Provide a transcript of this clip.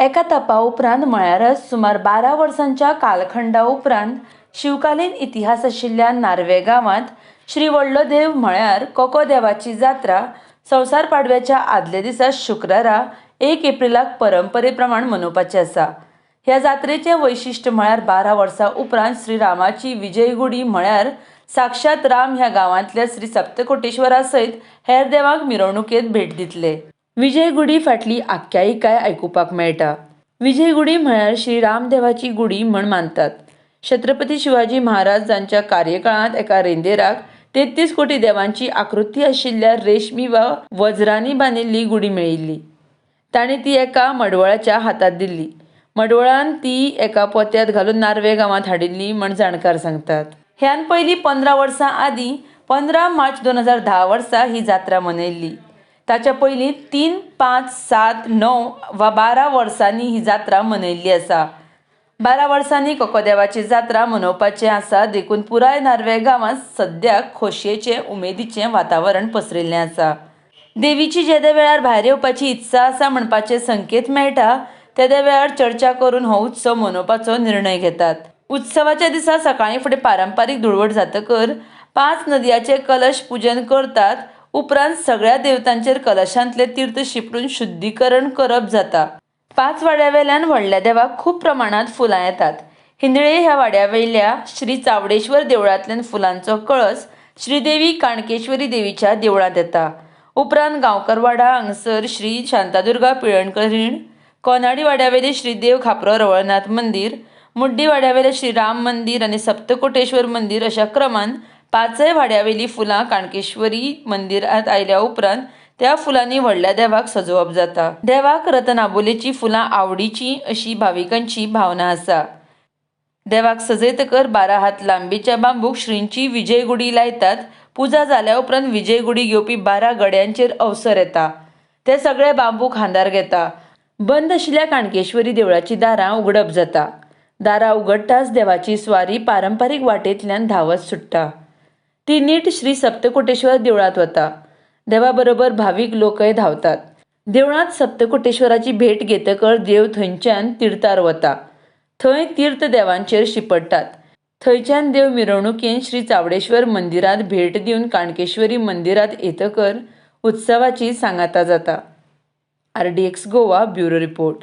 एका तपा उपरांत म्हळ्यारच सुमार 12 वर्सांच्या कालखंडा उपरांत शिवकालीन इतिहास आशिल्ल्या नार्वे गांवांत श्री व्हडलो देव म्हळ्यार कोको देवाची जात्रा संवसार पाडव्याच्या आदल्या दिसा शुक्रारा 1 एप्रिलाक परंपरे प्रमाण मनोवपाचे आसा. ह्या जात्रेचें वैशिश्ट्य म्हळ्यार 12 वर्सां उपरांत श्री रामाची विजयगुडी म्हळ्यार साक्षात राम ह्या गांवांतल्या श्री सप्तकोटेश्वरा सयत हेर देवांक मिरवणुकेंत भेट दितले. विजयगुडी फाटली आख्यायिकाय आयकुपाक मेळटा. विजयगुडी म्हळ्यार श्री रामदेवाची गुडी म्हण मानतात. छत्रपती शिवाजी महाराज जांच्या कार्यकाळांत एका रेंदेराक 33 कोटी देवांची आकृती आशिल्ल्या रेशमी वा वज्रांनी बांदिल्ली गुडी मेळिल्ली. तांणी ती एका मडवळाच्या हातांत दिल्ली. मडवळान ती एका पोत्यांत घालून नार्वे गांवांत हाडिल्ली म्हण जाणकार सांगतात. ह्यान पयलीं 15 वर्सां आदीं 15 मार्च 2010 वर्सा ही जात्रा मनयल्ली. ताच्या पयलीं 3, 5, 7, 9 वा 12 वर्सांनी ही जात्रा मनयल्ली आसा. 12 वर्सांनी कोकोदेवाची जात्रा मनोवपाचें आसा, देखून पुराय नार्वे गांवांत सद्याक खोशयेचें उमेदीचें वातावरण पसरिल्लें आसा. देवीची जेदे वेळार भायर येवपाची इत्सा आसा म्हणपाचे संकेत मेळटा तेदे वेळार चर्चा करून हो उत्सव मनोवपाचो निर्णय घेतात. उत्सवाच्या दिसा सकाळीं फुडें पारंपारीक धुळवट जातकर 5 नदयांचे कलश पुजन करतात. उपरांत सगळ्या देवतांचेर कलशांतले तीर्थ शिंपडून शुद्धीकरण करप जाता. 5 वाड्यावेल्यान व्हडल्या देवाक खूब प्रमाणांत फुलां येतात. हिंदळे ह्या वाड्यावेल्या श्री चावडेश्वर देवळांतल्यान फुलांचो कळस श्रीदेवी काणकेश्वरी देवीच्या देवळांत येता. उपरांत गांवकरवाडा हांगसर श्री शांतादुर्गा पिळणकरीण, कोनाडी वाड्यावेले श्री देव खापरो रवळनाथ मंदीर, मुड्डी वाड्यावेले श्री राम मंदीर आनी सप्तकोटेश्वर मंदीर अशा क्रमान 5 वाड्यावेली फुलां काणकेश्वरी मंदिरांत आयल्या उपरांत त्या फुलांनी व्हडल्या देवाक सजोवप जाता. देवाक रतनाबोलेची फुलां आवडीची अशी भाविकांची भावना आसा. देवाक सजयतकर 12 हात लांबीच्या बांबूक श्रींची विजयगुडी लायतात. पुजा जाल्या उपरांत विजयगुडी घेवपी 12 गड्यांचेर अवसर येता. ते सगळे बांबू खांदार घेता. बंद आशिल्ल्या काणकेश्वरी देवळाची दारां उगडप जाता. दारां उगडटाच देवाची स्वारी पारंपारीक वाटेंतल्यान धांवत सुट्टा. ती नीट श्री सप्तकोटेश्वर देवळांत वता. देवा बरोबर भावीक लोकय धांवतात. देवळांत सप्तकोटेश्वराची भेट घेतकर देव थंयच्यान तिर्थार वता. थंय तीर्थ देवांचेर शिंपडटात. थंयच्यान देव मिरवणुकेन श्री चावडेश्वर मंदिरांत भेट दिवन काणकेश्वरी मंदिरांत येतकर उत्सवाची सांगाता जाता. RDX Goa bureau report.